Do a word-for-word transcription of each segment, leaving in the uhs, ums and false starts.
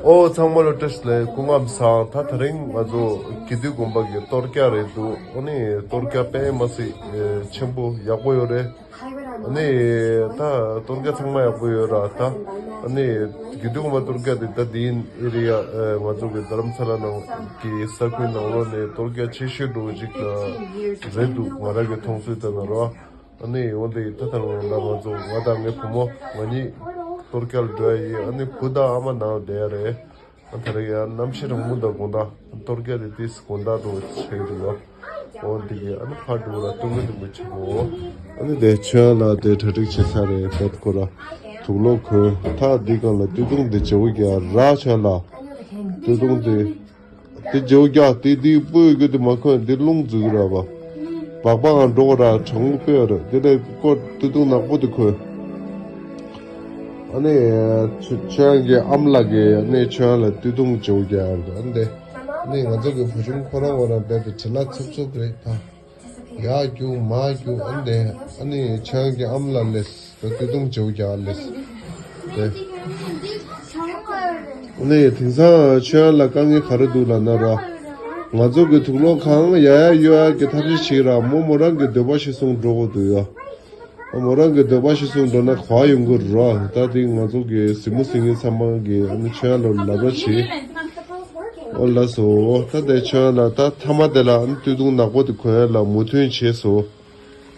ཨོ་ཚང་མ་ལ་བཀྲ་ཤིས་བདེ་ལེགས། སྐུ་ཁམས་བཟང་། ད་དེ་རིང་ང་ཚོ་དགེ་འདུན་དགོན་པ་གི་གཏོར་རྒྱག་རེད་འདུག་ཨ་ནི་གཏོར་རྒྱག་དཔེ་མ་སྲིད་ཆེན་པོ་ཡག་པོ་ཡོད་རེད། ཨ་ནི་ད་གཏོར་རྒྱག་ཚང་མ་ཡག་པོ་ཡོད་ར། ད་ཨ་ནི་དགེ་འདུན་དགོན་པ་གཏོར་རྒྱག་དེ་ད་འདི་ཨེ་རི་ཡ་ང་ཚོ་གི་རྡ་རམ་ས་ལ་ནང་གི་ས་ཁུལ་ནང་ལོགས་ནས་གཏོར་རྒྱག་ཆེ་ཤོས་འགྲོ་གཅིག་རེད་འདུག་ང་རང་གི་མཐོང་ཚུལ་ལྟར་ན་རོ། ཨ་ནི་འོན་ཏེ་ད་ཐང་ལ་ང་ཚོ་ང་དང་ངའི་བུ་མོ་ང་གཉིས་གཏོར་རྒྱག་འགྲོ་ཡ་ཡིན། ཨ་ནི་བུ་དང་ཨ་མ་ནང་བསྡད་ཡ་རེད། ཨ་ད་རེས་ཡ་གནམ་གཤིས་རང་མོ་དང་དགོང་དག་གཏོར་རྒྱག་དེ་ཏིས་དགོང་དག་འགྲོ་ཆེ་འདུག་ལ། འོན་ཏེ་གི་ཨ་ནི་ཕར་འགྲོ་ལ་སྟོན་གི་འདུག་མི་ཆེ་མོ། ཨ་ནི་དེ་ཆོས་ལ་དེ་གྲ་སྒྲིག་བྱེད་ས་རེད། བད་ཁོ་ར་དུག་ལོག་ཁོས་ད་འདི་གང་ལ་སྟོད་ཐུང་དེ་བྱེའུ་རྒྱག་ར་ཆོས་ལ། སྟོད་ཐུང་དེ། དེ་བྱེའུ་རྒྱག་དེ་དེའི་སྤུ་གུ་དེ་མ་ཁོན་དེ་རླུང་འཛུགས་ར་བ། སྦག་སྦག་འགྲོ་ར་གྲང་མོ་དཔེ་ར་དེ་ལས་ཀོ་སྟོད་ཐུང་ནག་པོ་དེ་ཁོས། ཨ་ནི་ཆོས་ཆོས་ཡང་གི་ཨམ་ལགས་ཀྱི་ཨ་ནི་ཆོས་ཡང་ལ་སྟོད་ཐུང་བྱེའུ་རྒྱག་ཡ་རེད། ཨ་ནི་དེ་ཨ་ནི་ང་ཚོ་གི་བུ་ཆུང་ཁོ་རང་ཁོ་རང་རྦད་དེ་བྲེལ་ལ་འཚུབ་འཚུབ་རེད་ད། ཡར་རྒྱུག་མར་རྒྱུག་ཨ་ནི་དེ་ཨ་ནི་ཆོས་ཡང་གི་ཨམ་ལགས་ལས། ད་སྟོད་ཐུང་བྱེའུ་རྒྱག་ལས། དེ། ནས་དེང་སང་ཆོས་ཡང་ལ་དཀའ་ངལ་ག་རེ་འདུག་ལབ་ན་ར། ང་ཚོ་གི་དུག་ལོག་གང་ཡ་ཡ་གཡོ་ཡ་གི་ཐབས་ཤེས་བྱེད་ར་མོ་མོ་རང་གི་འདོད་པ་གཞིར་བཟུང་འགྲོ་དགོས་འདུག་ཡ། མོ་རང་གི་འདོད་པ་གཞིར་བཟུང་འགྲོ་ན་ག་ཡོང་གི་ར། ད་དེ་ང་ཚོ་གི་གཟིགས་མོ་གཟིགས་མཁན་ཚང་མ་གི་ཨ་ནི་ཆོས་ཡང་ལ་ལབ་ར་བྱེད། ཨོ་ལགས་སོ། ད་དེ་ཆོས་ཡང་ལ་ད་མཐའ་མ་དེ་ལ་ཨ་ནི་སྟོད་ཐུང་ནག་པོ་དེ་གོན་ཡ་ལ་མོས་མཐུན་བྱས་སོ།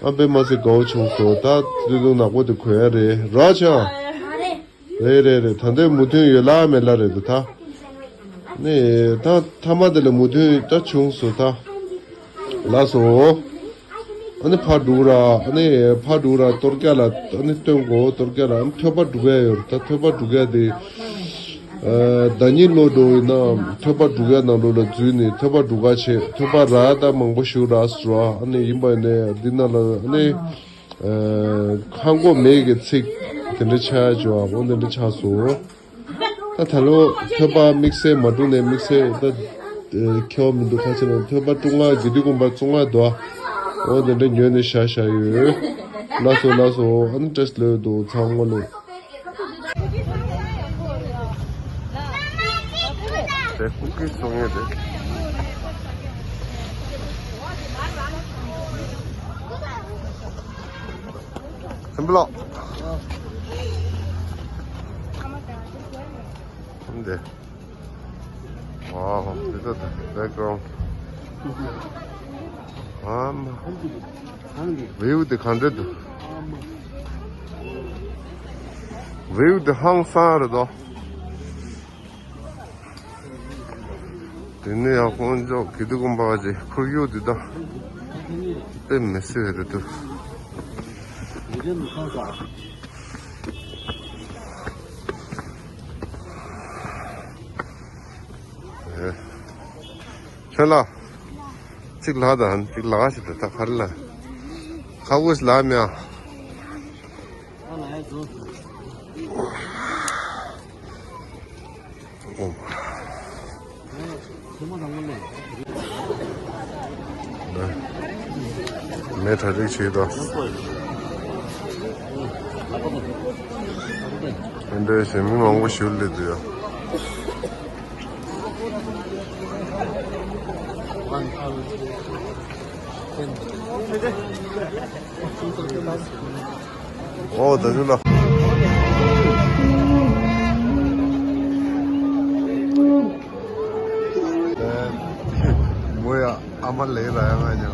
ཨ་དཔེ་མ་སྲིད་དགའ་བོ་བྱུང་སོང་། ད་སྟོད་ཐུང་ནག་པོ་དེ་གོན་ཡ་རེད་ར་ཆ། རེད་རེད་རེད། ད་ལྟའི་མོས་མཐུན་ཡོད་ལ་མེད་ལ་རེད་འདུག་ད། ནས་ད་མཐའ་མ་དེ་ལ་མོས་མཐུན་ད་བྱུང་སོང་ད། ལགས་སོ། ཨ་ནི་ཕར་འགྲོ་ར་ཨ་ནི་ཕར་འགྲོ་ར་གཏོར་རྒྱག་ལ་ཨ་ནི་སྟོན་དགོས། གཏོར་རྒྱག་ལ་ཨ་ནི་ཐོད་པ་སྒྲུག་ཡ་ཡོད་རེད། ད་ཐོད་པ་སྒྲུག་ཡ་དེ། ཨ་ཟླ་ཉིན་ལོ་འགྲོ་ཡིན་ན་ཐོད་པ་སྒྲུག་ཡ་ནང་ལོགས་ལ་འཛུལ་ནས་ཐོད་པ་སྒྲུག་ག་བྱེད། ཐོད་པ་རག་ད་མང་པོ་ཞིག་རག་སོང་ར། ཨ་ནི་ཡིན་པ་ནས་འདི་ནང་ལ་ཨ་ནི་ཧང་གོ་མེད་ཀྱི་ཚིག་དེ་འདྲ་ཆགས་ཡ་བྱུང་བ་འོ་དེ་འདྲ་ཆགས་སོང་། ད་ད་ལོ་ཐོད་པ་དམིགས་བསལ་མ་སྒྲུག་ནས་དམིགས་བསལ་ད་ཁྱེར་བ་མི་འདུག་ཁ་ཆེ་ན་ཐོད་པ་སྒྲུག་ང་དགེ་འདུན་དགོན་པ་བཙོང་ང་འདུག་འོ་དེ་འདྲ་ཉོས་ནས་བཞག་བཞག་ཡོད། ལགས་སོ་ལགས་སོ། ཨ་ནི་བཀྲ་ཤིས་བདེ་ལེགས་འདུག་ཚང་མ་ལོ། དེ་ཀུ་ཀི་སོང་ངེས་རེད། སིམ་པ་ལོ། འདི། ཝའོ། This is the background. ཨ་མ། བེའུ་དེ་ག་འདྲ་འདུག་བེའུ་དེ་ཧང་སང་རེད་དོ། དེ་ནས་ཡང་དཀོན་མཆོག་དགེ་འདུན་དགོན་པ་ཅིག་ཁོར་ཡུག་འདི་དག་དཔེ་མི་སྲིད་རེད་འདུག་ཨེ། ཁྱོད་ལ། གཅིག་ལ་དང་གཅིག་ལ་ཞིག་ད་ད་ག་རེ་ལ། ཁ་བོས་ལ་མེ་ཨ། ཨོ། མེ་གྲ་སྒྲིག་བྱེད་དོ། འདི་འདྲའི་ཞིག་མི་མང་པོ་ཞིག་སླེབས་འདུག་ཡ། ཨོ་ད་ཉུ་ལ། མོ་ཡ་ཨ་མ་ལེ་ར་ཡ་ང་ཉ།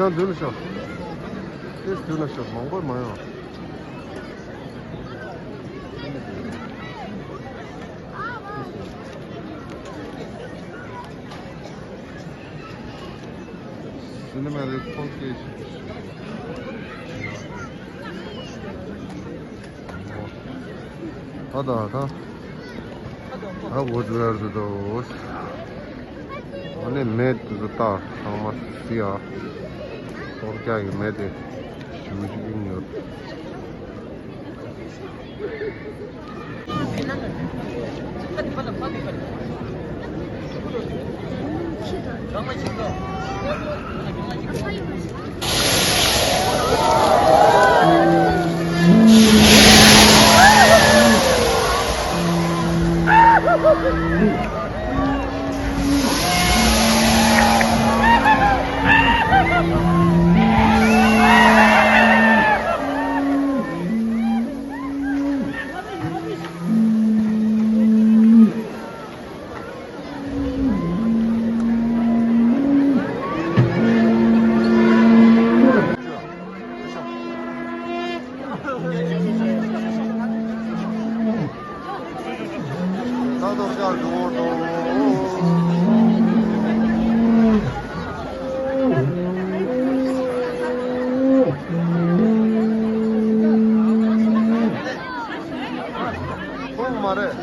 ཆང་འདུག་ལ་ཤོག་ཏེས་འདུག་ལ་ཤོག་མང་པོ་མ་ཡོང་། Cinematic footage. ད་ད་ད། ད་འོ་ཇུ་ཡར་དུ་དོ། ཨ་ནི་མེད་དུ་ད་ཚང་མ་སི་ཡ། གཏོར་རྒྱག་གི་མེད་དེ་ཞུ་ཞུ་ཡིན་ཡོད། ཁོང་མ་རེད།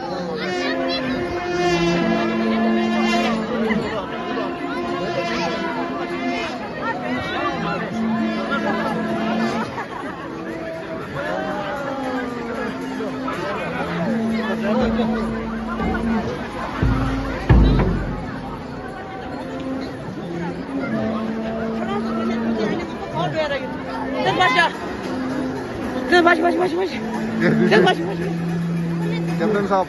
कैप्टन Saheb.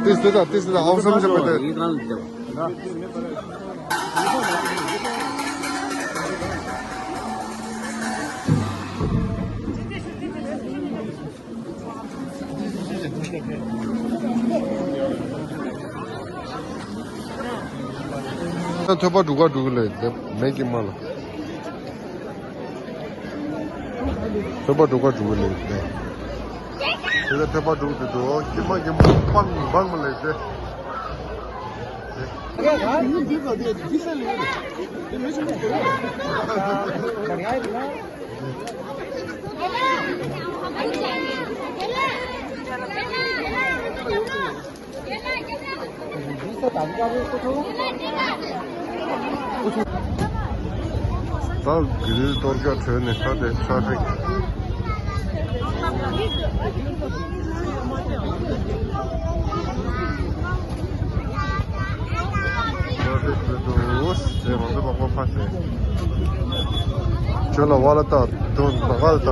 ཏིས་ཏི་ད་ཏིས་ཏི་ད་ཨའོ་སམ་ཆ་མེད་དེ། ཐོད་པ་འབྲུག་ག་འབྲུག་ལས་དེབ་མེད་ཀྱི་མ་ལ། ཐོད་པ་འབྲུག་ག་འབྲུག་ལས་དེ། དེ་ལ་ཐོད་པ་འབྲུག་དེ་འདུག་ཀྱི་མ་ཀྱི་མ་སྤང་སྤང་མ་ལས་དེ། ད་གི་རིལ་གཏོར་རྒྱག་གྲོལ་ནས་ད་དེ་ཊ་ཕིག་ཁྱོད་ལ་ཝ་ལ་ཏ་དུང་ན་ག་ལ་ཏ།